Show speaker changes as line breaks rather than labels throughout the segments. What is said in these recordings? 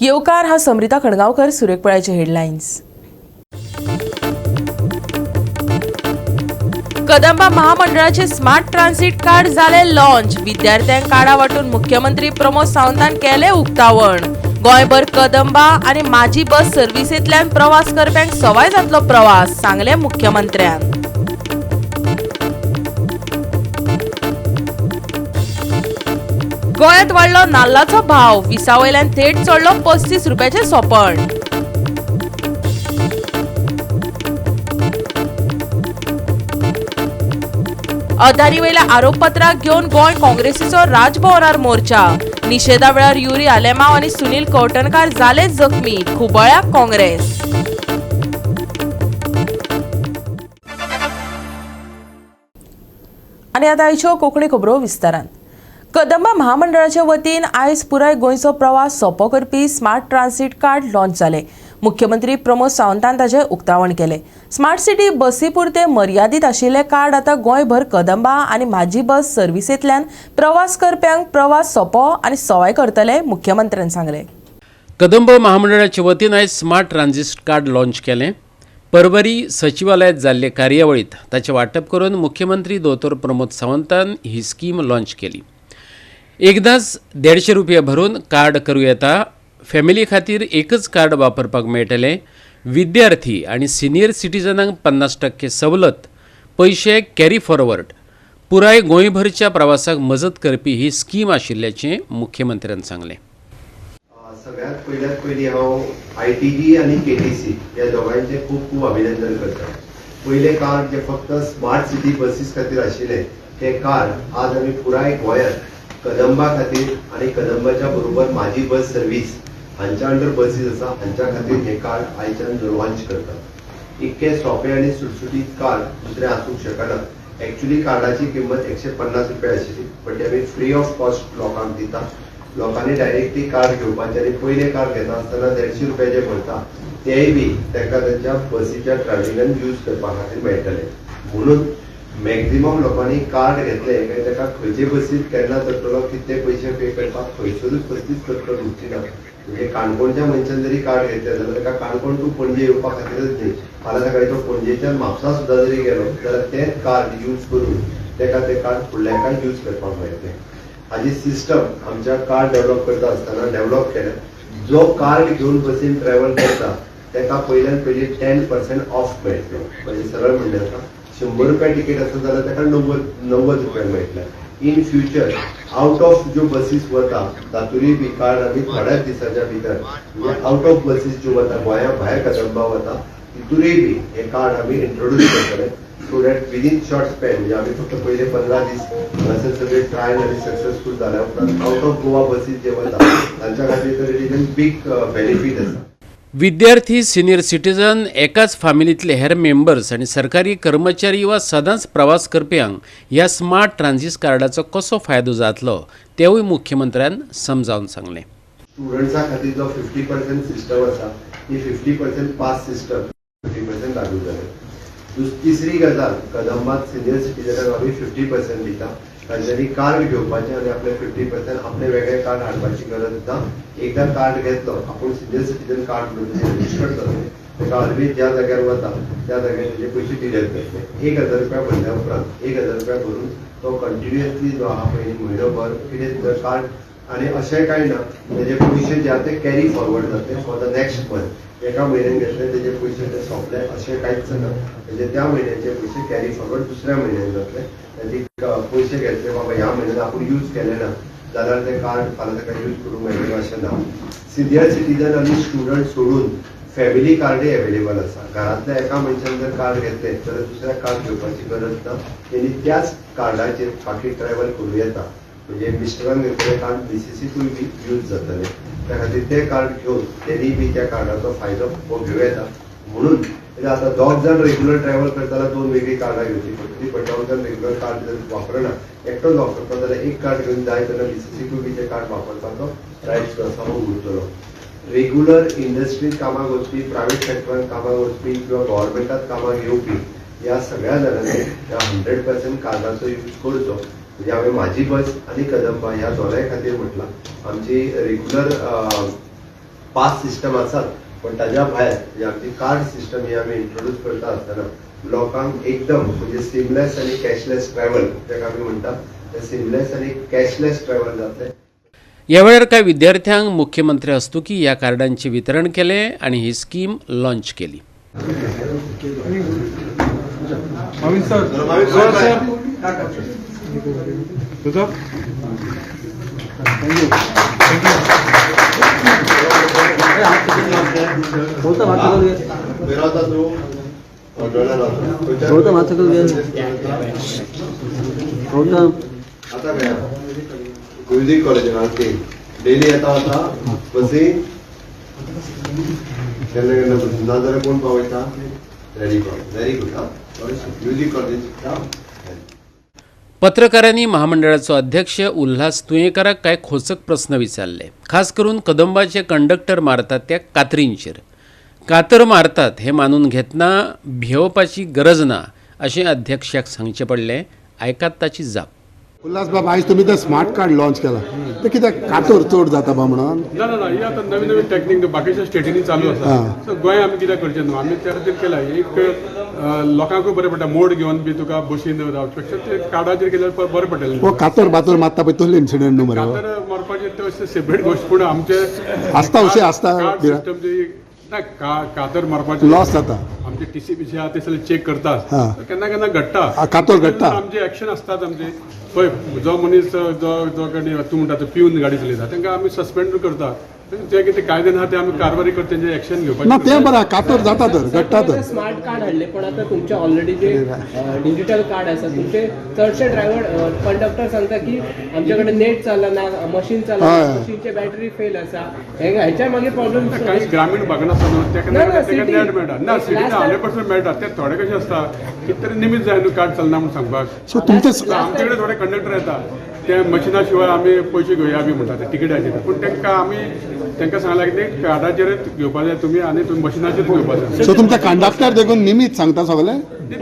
येवकार. हा समरिता खणगांवकर. सुरेखपळाचे हेडलायन्स. कदंबा महामंडळाचे स्मार्ट ट्रान्झिट कार्ड झाले लॉन्च. विद्यार्थ्यांक कार्डा वाटून मुख्यमंत्री प्रमोद सावंतान केले उक्तावण. गोंयभर कदंबा आनी माझी बस सर्व्हिसेंतल्यान प्रवास करप्यांक सवाय जातलो प्रवास, सांगले मुख्यमंत्र्यान. गोंयांत वाडलो नाल्लाचो भाव. 20 वयल्यान थेट चडलो 35 रुपयाचें सोपण. अदानी वयल्या आरोपपत्राक घेवन गोंय काँग्रेसीचो राजभवनार मोर्चा. निशेधा वेळार युरी आलेमाव आनी सुनील कवठणकार जाले जखमी. खुबळ्या काँग्रेस. आनी आतां आयच्यो कोंकणी खबरो विस्तारान. कदंबा महामंडळाच्या वतीन आयज पुराय गोंयचो प्रवास सोंपो करपी स्मार्ट ट्रान्झिट कार्ड लॉन्च जालें. मुख्यमंत्री प्रमोद सावंतान ताचें उक्तावण केलें. स्मार्ट सिटी बसी पुरते मर्यादीत आशिल्लें कार्ड आतां गोंयभर कदंबा आनी म्हाजी बस सर्व्हिसेंतल्यान प्रवास करप्यांक प्रवास सोंपो आनी सवाय करतले, मुख्यमंत्र्यान सांगलें.
कदंब महामंडळाचे वतीन आयज स्मार्ट ट्रान्झिट कार्ड लॉन्च केलें. परवरी सचिवालयांत जाल्ले कार्यावळींत ताचें वांटप करून मुख्यमंत्री दोतोर प्रमोद सावंतान ही स्कीम लॉन्च केली. एकदांच 150 रुपया भरून कार्ड करूं येता. फॅमिली खातीर एकच कार्ड वापरपाक मेळटलें. विद्यार्थी आनी सिनियर सिटीजनांक 50% सवलत, पयशे कॅरी फॉरवर्ड. पुराय गोंयभरच्या प्रवासाक मजत करपी ही स्कीम आशिल्ल्याचें मुख्यमंत्र्यान सांगलें.
सगळ्यात पयल्यात पयलीं हांव आयटीजी आनी केटीसी ह्या दोगांयचें खूब खूब अभिनंदन करता. पयलें कार्ड जें फक्त स्मार्ट सिटी बसीस खातीर आशिल्लें, तें कार्ड आज आमी पुराय गोंयांत कदंबा खातीर आनी कदंबाच्या बरोबर माझी बस सर्वीस हांच्या अंडर बसीस आसा, हांच्या खातीर हें कार्ड आयच्यान लॉन्च करता. इतकें सोंपें आनी सुटसुटीत कार्ड दुसरें आसूंक शकना. एक्चुली कार्डाची किंमत 150 रुपया आशिल्ली, बट ते आमी फ्री ऑफ कॉस्ट लोकांक दिता. लोकांनी डायरेक्टली कार्ड घेवपाचें आनी पयलें कार्ड घेता आसतना 150 रुपया जे भरता, तेय बी तांकां तांच्या बसीच्या ट्रॅव्हलिंगान यूज करपा खातीर मेळटले. म्हणून मॅक्झिमम लोकांनी कार्ड घेतले काय ताका खंयचे बसीत केन्ना चडटलो, कितले पयशे पे करपाक खंयसरूच कसलीच कटकट उरची ना. म्हणजे काणकोणच्या मनशान जरी कार्ड घेतलें जाल्यार ताका काणकोण टू पणजे येवपा खातीरच न्ही, फाल्यां सकाळी तो पणजेच्यान म्हापसा सुद्दां जरी गेलो जाल्यार तेंच कार्ड यूज करून ताका तें कार्ड फुडल्या यूज करपाक मेळटलें. हाजी सिस्टम आमच्या कार्ड डेव्हलप करता आसतना डेव्हलप केल्या. जो कार्ड घेवन बसीन ट्रॅव्हल करता ताका पयल्यान पयलीं 10% ऑफ मेळटलो. म्हणजे सरळ म्हणलें आसा, 100 रुपया तिकीट आसा जाल्यार ताका 90 रुपया मेळटले. इन फ्युचर आउट ऑफ ज्यो बसीस वता तातूंय बी कार्ड आमी थोड्याच दिसाच्या भितर, म्हणजे आउट ऑफ बसीस ज्यो वता, गोंया भायर कदंबा वता, तितूनय बी हें कार्ड आमी इंट्रोड्यूस करतले, so that within short span, म्हणजे आमी फक्त पयले 15 दीस हांगासर सगळे ट्रायल आनी सक्सेसफूल जाल्या उपरांत आउट ऑफ गोवा बसीस जे वता तांच्या खातीर तर it is a big benefit आसा.
विद्यार्थी, सिनियर सिटीजन, एकाच फामिलींतले हेर मेंबर्स आनी सरकारी कर्मचारी वा सदांच प्रवास करप्यांक ह्या स्मार्ट ट्रान्झिट कार्डाचो कसो फायदो जातलो, तेवूय मुख्यमंत्र्यान समजावन सांगलें.
स्टुडंट्सा खातीर जो 50% सिस्टम आसा, ती 50% पास सिस्टम 50% लागू जालें. तिसरी गजाल, कदंबात सिनियर सिटीजनाक आमी 50% दिता. तांच्यांनी कार्ड घेवपाचें आनी आपले 50% आपलें वेगळें कार्ड हाडपाची गरज ना. एकदां कार्ड घेतलो आपूण, सिनियर सिटीजन कार्ड म्हणून रजिस्टर्ड जातलें. ताका ऑलवेज ज्या जाग्यार वता त्या जाग्यार तेजे पयशे डिडक्ट जातले. 1000 रुपया भरल्या उपरांत, 1000 रुपया भरून तो कंटिन्युअसली जो आहा पळय म्हयनोभर कितें जर कार्ड, आनी अशें कांय ना, तेजे पयशे जे आहा ते कॅरी फॉरवर्ड जातले फॉर the next month. एका म्हयन्यान घेतले, तेजे पयशे ते सोंपले अशें कांयच ना. तेजे त्या म्हयन्याचे पयशे कॅरी फॉरवर्ड दुसऱ्या म्हयन्यान जातले. ताजे पयशे घेतले बाबा ह्या म्हयन्यान आपूण यूज केले ना जाल्यार ते कार्ड फाल्यां ताका यूज करूंक मेळटलें अशें ना. सिनियर सिटीजन आनी स्टुडंट सोडून फॅमिली कार्डय एवेलेबल आसा. घरांतल्या एका मनशान जर कार्ड घेतलें जाल्यार दुसऱ्या कार्ड घेवपाची गरज ना. तेणी त्याच कार्डाचेर बाकी ट्रॅव्हल करूं येता. म्हणजे मिस्टरान घेतलेलें कार्ड मिसिसीकूय बी यूज जातलें. त्या खातीर तें कार्ड घेवन तेणी बी त्या कार्डाचो फायदो हो घेवं येता. म्हणून म्हणजे आतां दोग जाण रेग्युलर ट्रॅव्हल करता जाल्यार दोन वेगळीं कार्डां घेवची पडटली, बट दोग जाण रेग्युलर कार्ड जर वापरना, एकटोच वापरता जाल्यार एक कार्ड घेवन जाय तेन्ना मिसिसीकूय बी तें कार्ड वापरपाचो रायट जो आसा हो उरतलो. रेग्युलर इंडस्ट्रीत कामाक वचपी, प्रायवेट सेक्टरान कामाक वचपी किंवा गव्हर्मेंटात कामाक येवपी ह्या सगळ्या जाणांनी ह्या 100% कार्डाचो यूज करचो. म्हणजे हांवें म्हाजी बस आनी कदंबा ह्या दोनाय खातीर म्हटलां. आमची रेग्युलर पास सिस्टम आसात, पण ताज्या भायर म्हणजे आमची कार्ड सिस्टम ही आमी इंट्रोड्यूस करता आसतना लोकांक एकदम म्हणजे सिमलेस आनी कॅशलेस ट्रॅवल ताका आमी म्हणटा, ते सिमलेस आनी कॅशलेस ट्रॅवल जातलें.
ह्या वेळार कांय विद्यार्थ्यांक मुख्यमंत्री हस्तुकी ह्या कार्डांचें वितरण केलें आनी ही स्कीम लॉन्च केली.
आता काय म्युझिक कॉलेजान आरती डेली येता वता बसी केन्ना केन्ना बसी ना जाल्यार कोण पावयता. Very good, very good. हा, म्युझिक कॉलेज शिकता.
पत्रकारांनी महामंडळाचो अध्यक्ष उल्हास तुयेंकाराक कांय खोचक प्रस्न विचारले, खास करून कदंबाचे कंडक्टर मारतात त्या कातरींचेर. कातर मारतात हें मानून घेतना भियोवपाची गरज ना अशें अध्यक्षाक सांगचें पडलें. आयकात ताची जाप.
उल्हास बाब, आयज तुमी ते स्मार्ट कार्ड लॉन्च केला, ते कित्याक कातोर चड जाता बा म्हणून?
ना ना ना, ही आतां नवी नवी टेक्नीक बाकीच्या स्टेटींनी चालू आसा. सो गोंय आमी कित्याक करचें न्हू, आमी त्या खातीर केला. एक लोकांकूय बरें पडटा, मोड घेवन बी तुका बशीन रावचे पेक्षा ते कार्डाचेर केल्यार बरें पडटलें.
हो कातोर बातोर मारता पळय तसले इन्सिडंट न्हू मरे.
कातर मारपाचें तें सेपरेट गोश्ट, पूण आमचे
आसता अशें आसता
कार्ड सिस्टम जी ना, कातर मारपाचें
लॉस जाता.
आमचे टीसीपी जे आहा ते सगळे चेक करतात, केन्ना केन्ना घडटा,
कातोर घडटा.
आमचे एक्शन आसतात आमचे. पळय जो मनीस जो जो गाडी तूं म्हणटा तो पिवन गाडी चलयता तांकां आमी सस्पेंड करता. जे कितें कायद्यान आहा ते आमी कारवाय करता, तेंचे एक्शन घेवपाचें
ना तें बरें, कातोर जाता तर घडटा तर.
स्मार्ट कार्ड हाडले, पण आतां तुमचे ऑलरेडी जे डिजिटल कार्ड आसा, तुमचे चडशे ड्रायव्हर कंडक्टर सांगता की आमचे कडेन नेट चलना, मशीन चलना, मशीनचे बॅटरी फेल आसा, हेच्या मागीर प्रॉब्लम.
काही ग्रामीण भागान आसता न्हू तेका नेट मेळटा ना, सिटीन 100% मेळटा. ते थोडे कशें आसता कितें तरी निमीत जाय न्हू कार्ड चलना म्हूण सांगपाक.
सो तुमचे
आमचे कडेन थोडे कंडक्टर येता ते मशिना शिवाय आमी पयशे घेवया बी म्हणटा ते तिकेटाचेर, पूण तांकां आमी तांकां सांगलां की ते कार्डाचेरच घेवपा जाय तुमी आनी तुमी मशिनाचेर घेवपा जाय.
सो तुमच्या कंडक्टर देखून निमीत सांगता सगळे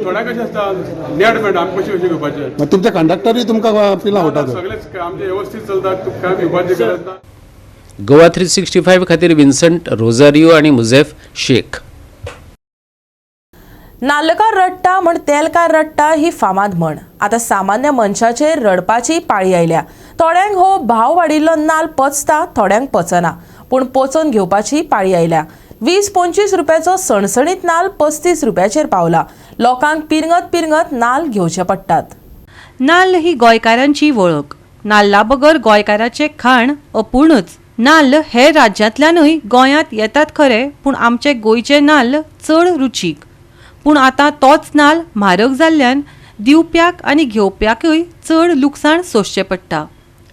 थोड्या कशें आसता नेट मेळटा, आमी पयशे कशे घेवपाचे.
तुमच्या कंडक्टरूय तुमकां पिला वता,
सगळेच आमचे वेवस्थीत चलता, तुमकां घेवपाची गरज ना.
गोवा 365 खातीर विन्संट रोजारियो आनी मुझेफ शेख.
नाल्लकार रडटा म्हण तेलकार रडटा ही फामाद म्हण आतां सामान्य मनशाचेर रडपाची पाळी आयल्या. थोड्यांक हो भाव वाडिल्लो नाल पचता, थोड्यांक पचना, पूण पचोवन घेवपाची पाळी आयल्या. 20-25 रुपयाचो सणसणीत नाल 35 रुपयाचेर पावला. लोकांक पिरंगत पिरंगत नाल घेवचे पडटात.
नाल्ल ही गोंयकारांची वळख. नाल्ला बगर गोंयकाराचें खाण अपूर्णच. नाल्ल हे राज्यांतल्यानूय गोंयांत येतात खरे, पूण आमचे गोंयचे नाल्ल चड रुचीक. पूण आतां तोच नाल्ल म्हारग जाल्ल्यान दिवप्याक आनी घेवप्याकूय चड लुकसाण सोंसचें पडटा.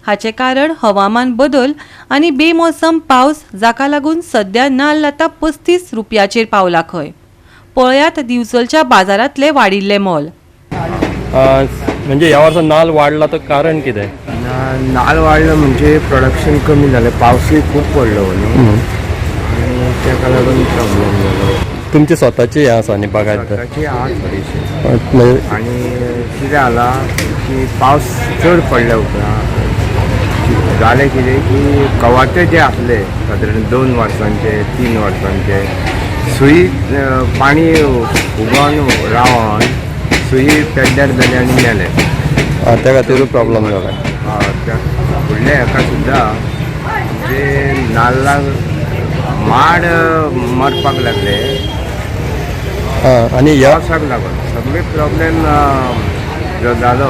हाचें कारण हवामान बदल आनी बेमोसम पावस, जाका लागून सद्या नाल्ल आतां 35 रुपयाचेर पावला खंय. पळयात दिवचलच्या बाजारांतलें वाडिल्लें मोल.
म्हणजे ह्या वर्सा नाल वाडला तर कारण कितें?
नाल वाडलो म्हणजे प्रोडक्शन कमी जालें, पावसूय खूब पडलो न्हू, आनी ताका लागून प्रॉब्लेम जालो.
तुमचे स्वताची हें आसा न्ही बागायत?
स्वताची आहा थोडीशी. आनी कितें जाला की पावस चड पडल्या उपरांत जालें कितें की कवाथे जे आसले सादारण 2 वर्सांचे 3 वर्सांचे सुई पाणी उगोन रावन सुई पेड्ड्यार जाली आनी मेले.
त्या खातीरूय प्रॉब्लम जाला.
त्या फुडल्या हेका सुद्दां जे नाल्लाक माड मरपाक लागले
आनी ह्या
पावसाक लागून सगळे प्रॉब्लेम जो जालो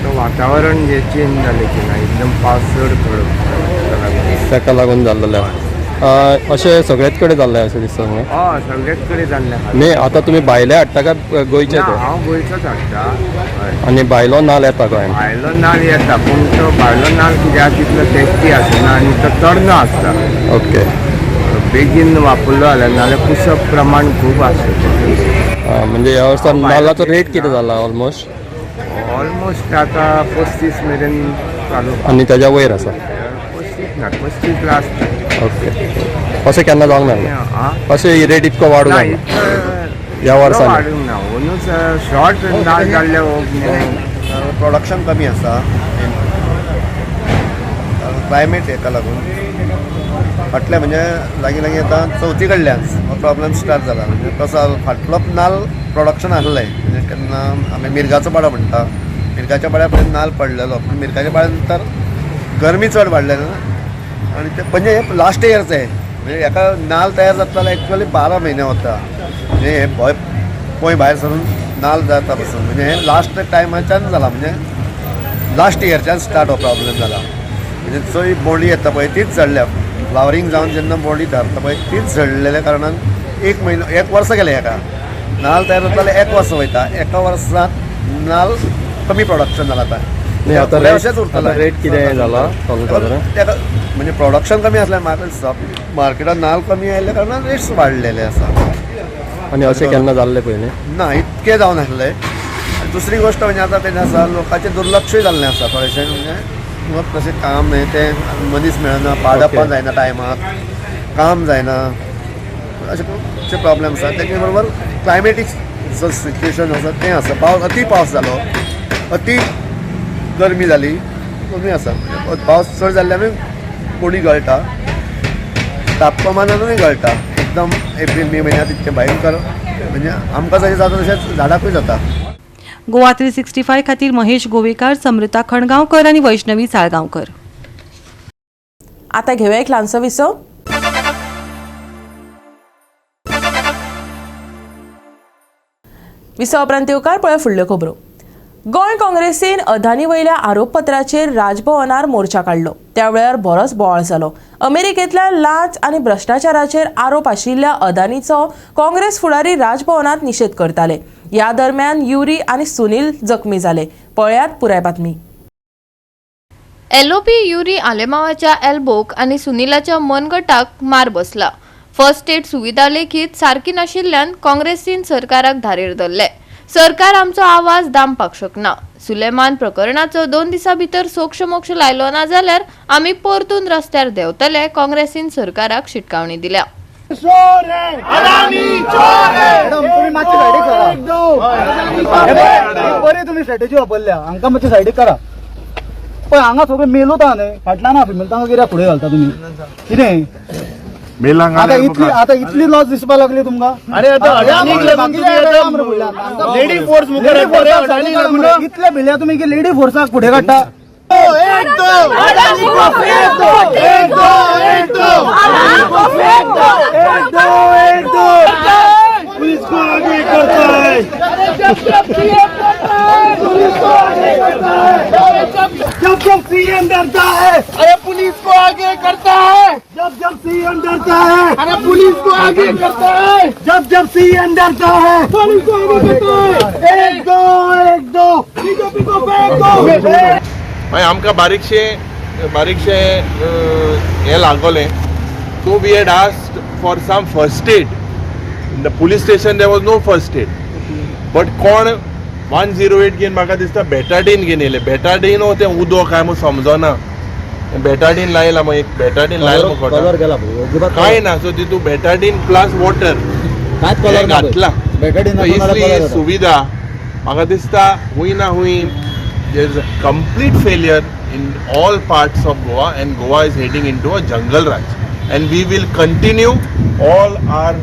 तो वातावरण जे चेंज जालें की ना, एकदम पावस चड पडपाक
ताका लागून जाल्लें. अशें सगळेच कडेन जाल्लें अशें दिसता न्हू?
हय, सगळेच कडेन जाल्लें.
न्ही, आतां तुमी भायले हाडटा काय गोंयचे?
हांव गोंयचोच हाडटा.
आनी भायलो नाल येता गोंयांत?
भायलो नाल येता, पूण तो भायलो नाल कित्याक तितलो टेस्टी आसना आनी तो तरनो आसता.
ओके,
बेगीन वापरलो जाल्यार नाल्यार कुसप प्रमाण खूब आसता.
म्हणजे ह्या वर्सा नाल्लाचो रेट कितें जाला ऑलमोस्ट?
ऑलमोस्ट आतां 35 मेरेन चालू.
आनी ताज्या वयर आसा?
35 ना, 35 लास्ट.
ओके, अशें केन्ना जावंक ना? अशें रेट इतको वाडूंक ना ह्या वर्सा?
वाडूंक ना, ओनूच शॉर्ट नाल जाल्ले.
प्रोडक्शन कमी आसा, क्लायमेट हेका लागून फाटल्या म्हणजे लागीं लागीं आतां चवथी कडल्यान हो प्रॉब्लम स्टार्ट जाला. म्हणजे कसो फाटलो नाल्ल प्रोडक्शन आसलें, म्हणजे केन्ना आमी मिर्गाचो पाडो म्हणटा, मिर्गाच्या पाड्या पर्यंत नाल्ल पडलेलो, पूण मिर्गाच्या पाड्या नंतर गरमी चड वाडल्या न्हू आनी ते म्हणजे हे लास्ट इयरचें, म्हणजे हेका नाल्ल तयार जाता जाल्यार एक्चुअली 12 म्हयने वता, म्हणजे हे भंय पोंय भायर सरून नाल्ल जाता पसून, म्हणजे हे लास्ट टायमाच्यान जाला, म्हणजे लास्ट इयरच्यान स्टार्ट हो प्रॉब्लम जाला. म्हणजे चोय बोंडी येता पळय तीच झडल्या, फ्लावरींग जावन जेन्ना बोंडी धरता पळय तीच झडलेल्या कारणान एक म्हयनो एक वर्स गेलें हेका नाल्ल तयार जाता जाल्यार एक वर्स वयता, एका वर्सांत नाल्ल कमी प्रोडक्शन जाला. आतां अशेंच उरतलें.
रेट कितें जाला
तेका म्हणजे प्रोडक्शन कमी आसल्यार मार्केटान नाल्ल कमी आयिल्ल्या कारणान रेट्स वाडलेले आसा.
आनी अशें केन्ना जाल्लें पयलीं?
ना, इतकें जावन आसलें. दुसरी गोश्ट म्हणजे आतां तें आसा लोकांचें दुर्लक्षूय जाल्लें आसा थोडेशें, म्हणजे तशें काम न्हय तें मनीस मेळना, पाडप जायना टायमाक, काम जायना, अशें खुबशे प्रॉब्लम आसा. तेजे बरोबर क्लायमेटीक जो सिच्युएशन आसा तें आसा, पावस अती पावस जालो, अती गरमी जाली, कमी आसा, पावस चड जाल्ल्यानूय कोडी गळटा, तापमानानूय गळटा एकदम एप्रील मे म्हयन्यांत इतकें भयंकर, म्हणजे आमकां जशें जाता तशेंच झाडाकूय जाता.
गोवा 365 खातीर महेश गोवेकार, समृता खणगांवकर आनी वैष्णवी साळगांवकर.
आता घेऊया एक ल्हानसो विसव. विसव उपरांत येवकार पळय फुडल्यो खबरो. गोंय काँग्रेसीन अदानी वयल्या आरोपपत्राचेर राजभवनार मोर्चा काडलो. त्या वेळार बरोच बोवाळ जालो. अमेरिकेंतल्या लांच आनी भ्रश्टाचाराचेर आरोप आशिल्ल्या अदानीचो काँग्रेस फुडारी राजभवनांत निशेध करताले. ह्या दरम्यान युरी आनी सुनील जखमी जाले. पळयात पुराय बातमी.
एलओपी युरी आलेमावाच्या एल्बोक आनी सुनीलाच्या मनगटाक मार बसला. फर्स्ट एड सुविधा लेखीत सारकी नाशिल्ल्यान काँग्रेसीन सरकाराक धारेर धरले. सरकार आमचो आवाज दामपाक शकना. सुलेमान प्रकरणाचो 2 दिसां भितर सोक्षमोक्ष लायलो ना जाल्यार आमी परतून रस्त्यार देंवतले, काँग्रेसीन सरकाराक शिटकावणी दिल्या.
बरे तुमी स्ट्रॅटेजी वापरल्या, हांकां मातशी सायडीक करा. पळय हांगा सगळें मेलोता न्हय, फाटल्यान ना फिमेल, तांकां कित्याक फुडें घालता तुमी? कितें आता इतली लॉस दिसपाक लागली तुमकां? लेडी फोर्स इतले भिल्या तुमी की लेडी फोर्साक फुडें काडटा. जब जब सीएम डरता है अरे पुलिस को आगे करता है, जब जब सीएम डरता है अरे पुलिस को आगे करता है, जब जब सीएम डरता है पुलिस को आगे करता है. 1 2 1 2 बीजेपी को फेंक दो.
मागीर आमकां बारीकशें बारीकशें हें लागोलें. So we had asked for some first aid in the police station. There was no first aid, but कोण 108 घेवन म्हाका दिसता बेटाडीन घेवन येयले. बेटाडीन हो तें उदक काय म्हूण समजना, बेटाडीन लायला मागीर बेटाडीन लायला कांय ना. सो तितून बेटाडीन प्लस वॉटर घातला. इतली सुविधा म्हाका दिसता हुंय ना हुंय there is a complete failure in all parts of Goa and Goa is heading into a jungle raj and we will continue all our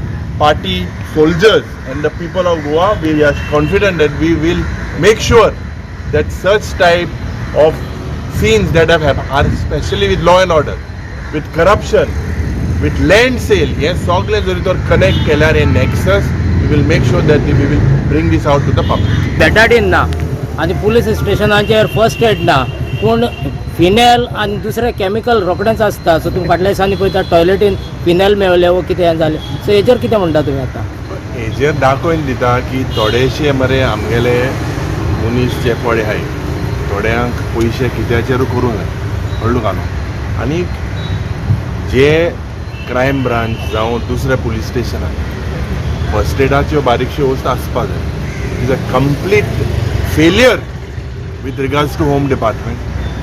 party soldiers and the people of Goa. We are confident that we will make sure that such type of scenes that have happened are especially with law and order, with corruption, with land sale, yes, सगळे जरी तर connect केल्यार हे nexus, we will make sure that we will bring this out to the public.
Betadine ना आनी police स्टेशनाचेर first aid ना, पूण फिनेल आनी दुसरें केमिकल रोखडेंच आसता. सो तुमी फाटल्या दिसांनी पळयता टॉयलेटीन फिनेल मेळ्ळें वो कितें जालें. सो हेजेर कितें म्हणटा तुमी आतां?
हेजेर दाखोवन दिता की थोडेशे मरे आमगेले मनीस जे पळय आहाय थोड्यांक पयशे कित्याचेरूय करूंक जाय, कळ्ळें तुका न्हू. आनी जे क्रायम ब्रांच जावं दुसऱ्या पुलीस स्टेशनान फर्स्ट एडाच्यो बारीकश्यो वस्तू आसपा जाय. It is a complete failure with regards to home department.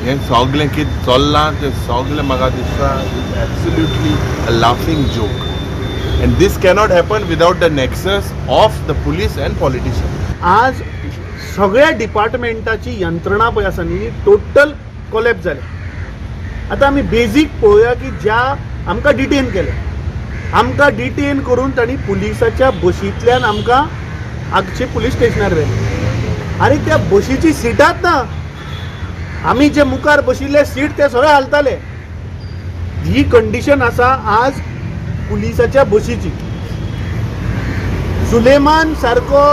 हें सगळें कितें चल्लां तें सगळें म्हाका दिसता is absolutely a laughing joke and this cannot happen without the nexus of the police and politician.
आज सगळ्या डिपार्टमेंटाची यंत्रणा पळय आसा न्ही टोटल कोलॅप्स जाल्या. आतां आमी बेजीक पळोवया की ज्या आमकां डिटेन केलें, आमकां डिटेन करून तांणी पुलिसाच्या बशींतल्यान आमकां आगशे पुलीस स्टेशनार व्हेलें आनी त्या बशीची सिटांच ना, आमी जे मुखार बशिल्ले सीट ते सगळे हालताले. ही कंडिशन आसा आज पुलिसाच्या बशीची. सुलेमान सारको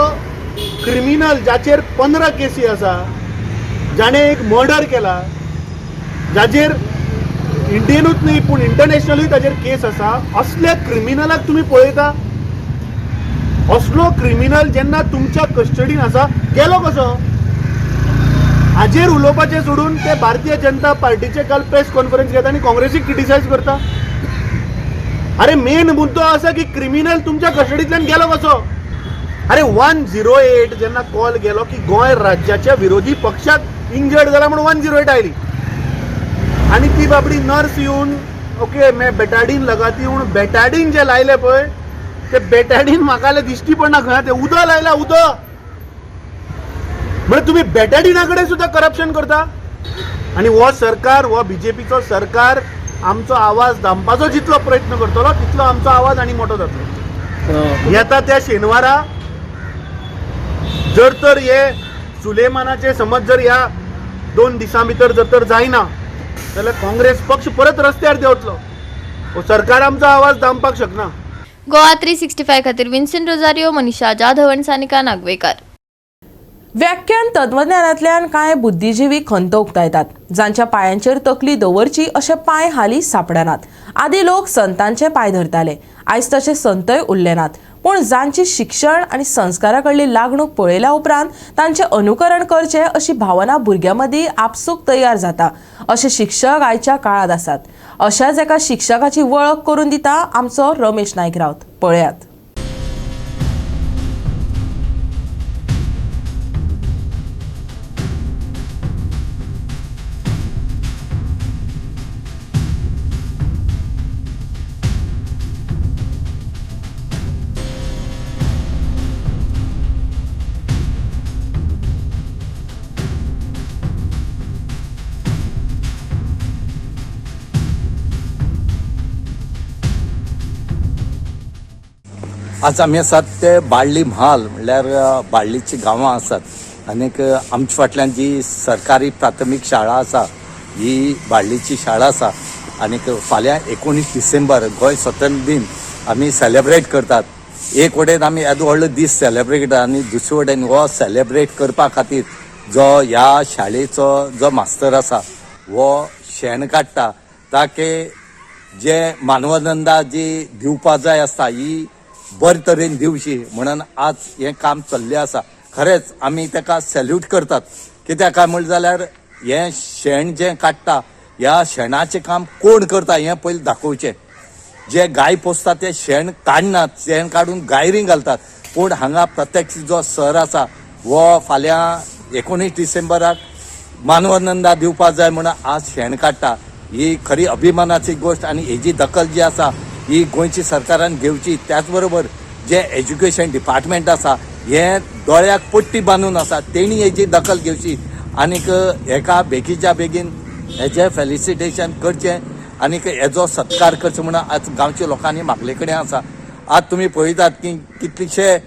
क्रिमिनल जाचेर 15 केसी आसा, जाणें एक मर्डर केला, जाचेर इंडियनूच न्ही पूण इंटरनॅशनलूय ताचेर केस आसा, असल्या क्रिमिनलाक तुमी पळयता? असलो क्रिमिनल जेन्ना तुमच्या कस्टडीन आसा गेलो कसो? हाजेर उलोवपाचें सोडून ते भारतीय जनता पार्टीचे काल प्रेस कॉन्फरन्स घेता आनी काँग्रेसीक क्रिटिसायज करता. अरे मेन मुद्दो आसा की क्रिमिनल तुमच्या कस्टडींतल्यान गेलो कसो? अरे 108 जेन्ना कॉल गेलो की गोंय राज्याच्या विरोधी पक्षाक इंजर्ड जाला म्हणून 108 आयली आनी ती बाबडी नर्स येवन ओके मैं बेटाडीन लगाती म्हणून बेटाडीन जे लायले पळय ते बेटाडीन म्हाका दिश्टी पडना खंय ते उदक लायला उदक. म्हणजे तुम्ही बेटाडिना कडेन सुद्दां करप्शन करता. आनी हो सरकार, हो बीजेपीचो सरकार आमचो आवाज दामपाचो जितलो प्रयत्न करतलो तितलो आमचो आवाज आनी मोटो जातलो. येता त्या शेनवारा जर तर हे सुलेमानाचे समज जर ह्या 2 दिसां भितर जर तर जायना जाल्यार काँग्रेस पक्ष परत रस्त्यार देंवतलो. हो सरकार आमचो आवाज दामपाक शकना.
गोवा 365 खातीर विन्सेंट रोजारियो, मनीषा जाधव आनी सानिका नागवेकर.
व्याख्यान तत्वज्ञानांतल्यान कांय बुद्धिजीवी खंत उक्तायतात, जांच्या पायांचेर तकली दवरची अशे पांय हालीं सापडनात. आदी लोक संतांचे पांय धरताले, आयज तशे संतय उरले नात. पूण जांची शिक्षण आनी संस्कारा कडली लागणूक पळयल्या उपरांत तांचें अनुकरण करचें अशी भावना भुरग्यां मदीं आपसूक तयार जाता अशे शिक्षक आयच्या काळांत आसात. अशाच एका शिक्षकाची वळख करून दिता आमचो रमेश नायक रावत. पळयात.
आज आमी आसात ते बाळ्ळी म्हाल म्हणल्यार बाळ्ळीची गांवां आसात आनीक आमच्या फाटल्यान जी सरकारी प्राथमीक शाळा आसा ही बाळ्ळीची शाळा आसा आनीक फाल्यां 19 डिसेंबर गोंय स्वतंत्र दिन आमी सेलेब्रेट करतात. एक वटेन आमी येदो व्हडलो दीस सेलेब्रेट करतात आनी दुसरे वटेन हो सेलेब्रेट करपा खातीर जो ह्या शाळेचो जो मास्तर आसा हो शेण काडटा ताके जे मानवनंदा जी दिवपा जाय आसता ही बरे तरेन दिवची म्हणून आज हें काम चल्लें आसा. खरेंच आमी ताका सॅल्यूट करतात. कित्याक काय म्हणलें जाल्यार हें शेण जें काडटा ह्या शेणाचें काम कोण करता हें पयलीं दाखोवचें. जे गाय पोसतात ते शेण काडनात, शेण काडून गायरी घालतात, पूण हांगा प्रत्यक्ष जो सर आसा हो फाल्यां 19 डिसेंबराक मानवनंदा दिवपा जाय म्हणून आज शेण काडटा. ही खरी अभिमानाची गोश्ट आनी हेजी दखल जी आसा ही गोंयची सरकारान घेवची. त्याच बरोबर जे एज्युकेशन डिपार्टमेंट आसा हें दोळ्याक पट्टी बांदून आसा तेणी हेजी दखल घेवची आनीक हेका बेगीच्या बेगीन हेजें फेलिसिटेशन करचें आनीक हेजो सत्कार करचो म्हणून आज गांवच्या लोकांनी मागले कडेन आसा. आज तुमी पळयतात की कितलेशे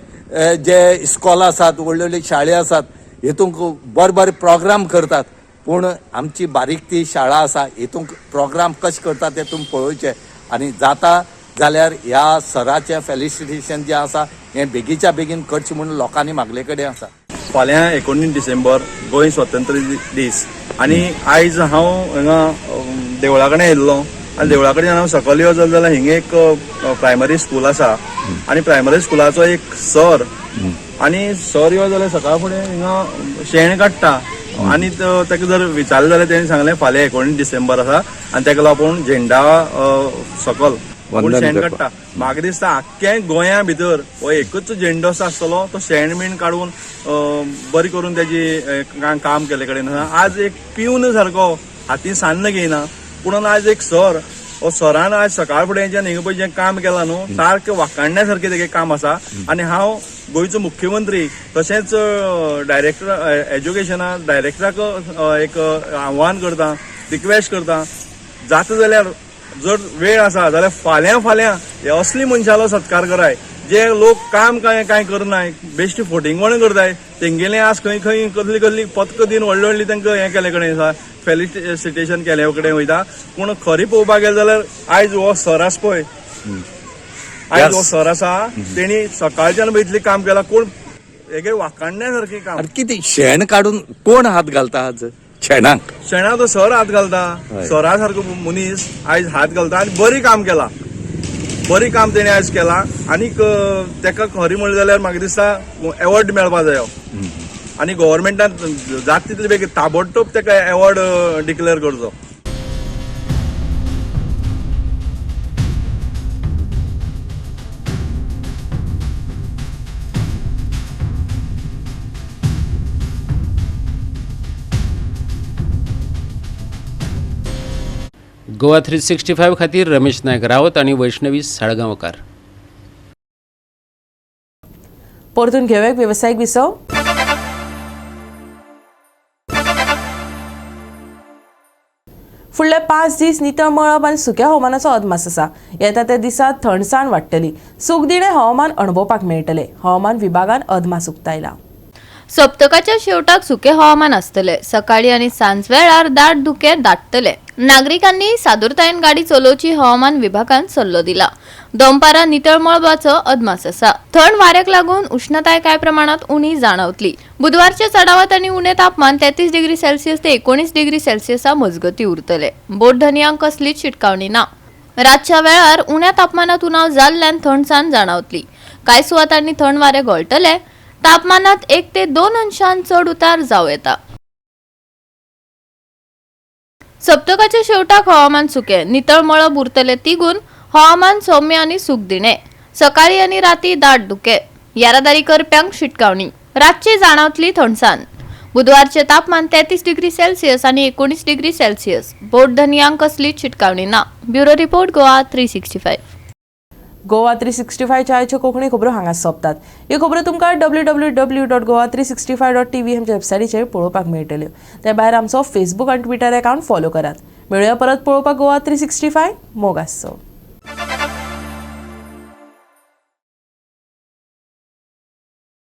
जे इस्कॉलां आसात, व्हडल्यो व्हडल्यो शाळे आसात, हेतूंक बरे बरे प्रोग्राम करतात, पूण आमची बारीक ती शाळा आसा हेतूंक प्रोग्राम कशें करतात ते तुमी पळोवचे आनी जाता जाल्यार ह्या सराचें फेलिसिटेशन जें आसा हें बेगीच्या बेगीन करचें म्हणून लोकांनी मागले कडेन आसा.
फाल्यां 19 डिसेंबर गोंय स्वतंत्र दीस आनी आयज हांव हांगा देवळा कडेन येयल्लो आनी देवळा कडेन हांव सकयल यो जाल्यार हिंगा एक प्रायमरी स्कूल आसा आनी प्रायमरी स्कुलाचो एक सर आनी सर यो जाल्यार सकाळ फुडें हिंगा शेण काडटा आनी ताका जर विचारलें जाल्यार तेणें सांगलें फाल्यां 19 डिसेंबर आसा आनी ताका लागून झेंडा सकल पूण शेण काडटा. म्हाका दिसता आख्ख्या गोंया भितर हो एकूच झेंडो असो आसतलो तो शेण बीण काडून बरें करून तेजी काम केल्ले कडेन आसा. आज एक पिवन सारको हातीन सान्न घेयना पूण आज एक सर हो सरान आज सकाळ फुडें जें हिंगा पळय जें काम केलां न्हू सारकें वाखाणण्या सारकें तेगें काम आसा. आनी हांव गोंयचो मुख्यमंत्री तशेंच डायरेक्टर एज्युकेशना डायरेक्टराक एक आव्हान करता, रिक्वेस्ट करता जाता जाल्यार जर वेळ आसा जाल्यार फाल्यां फाल्यां हे असली मनशालो सत्कार कराय जे लोक काम कांय कांय करनाय, बेश्टी फोटिंगपणां करताय. तेंगेले आज खंय खंय कसली कसली पदकां दिवन व्हडली व्हडली तांकां हें केले कडेन आसा, फेलिसिटेशन केले कडेन वयता. पूण खरी पळोवपाक गेले जाल्यार आयज हो सर आसा पळय, आयज हो सर आसा तेणी सकाळच्यान पळय इतलें काम केलां, कोण हेगे वाकाणण्या सारकें काम.
कितें शेण काडून कोण हात घालता आज शेणाक?
शेणाक तो सर हात घालता, सरा सारको मनीस आयज हात घालता आनी बरी काम केला, बरी काम तेणी आयज केला. आनीक तेका खरी म्हणलें जाल्यार म्हाका दिसता एवॉर्ड मेळपा जायो आनी गव्हर्मेंटान जाता तितले बेगीन ताबडतोब तेका एवॉर्ड डिक्लेअर करचो.
गोवा 365 खातीर रमेश नायक रावत आनी वैष्णवी साळगांवकार.
परतून घेवया वेवसायीक विसव. फुडले 5 दीस नितळ मळब आनी सुक्या हवामानाचो अदमास आसा. येता त्या दिसा थंडसाण वाडटली, सुखदिणें हवामान अणभवपाक मेळटलें. हवामान विभागान अदमास उक्तायला.
सप्तकाच्या शेवटाक सुके हवामान आसतले. सकाळी आनी सांज वेळार दाट धुके दाटतले. नागरिकांनी सादूरतायेन गाडी चलोवची हवामान विभागान सल्लो दिला. दनपारां नितळ मळबाचो अदमास आसा. थंड वाऱ्याक लागून उष्णताय कांय प्रमाणात उणी जाणवतली. बुधवारचे चडावत आनी उणें तापमान 33 डिग्री सेल्सियस ते 19 डिग्री सेल्सियसा मजगती उरतले. बोटधनयांक कसलीच शिटकावणी ना. रातच्या वेळार उण्या तापमानात उणाव जाल्ल्यान थंडसाण जाणवतली. कांय सुवातांनी थंड वारें घोळटले. तापमानात 1 ते 2 अंशान चड उतार जावं येता. सप्तकाच्या शेवटाक हवामान सुकें, नितळ मळब उरतले तिगून हवामान सौम्य आनी सुखदिणें. सकाळी आनी राती दाट धुके. येरादारी करप्यांक शिटकावणी. रातची जाणवतली थंडसाण. बुधवारचे तापमान 33 डिग्री सेल्सियस आनी 19 डिग्री सेल्सियस. बोटधनयांक कसलीच शिटकावणी ना. Bureau report, Goa 365.
Goa 365 आयच्यो कोंकणी खबरो हांगा सोंपतात. ह्यो खबरो तुमकां www.goa365.tv आमच्या वेबसायटीचेर पळोवपाक मेळटल्यो. ते भायर आमचो फेसबूक आनी ट्विटर अकावंट फॉलो करात. मेळुया परत पळोवपाक गोवा 365. मोग आसचो.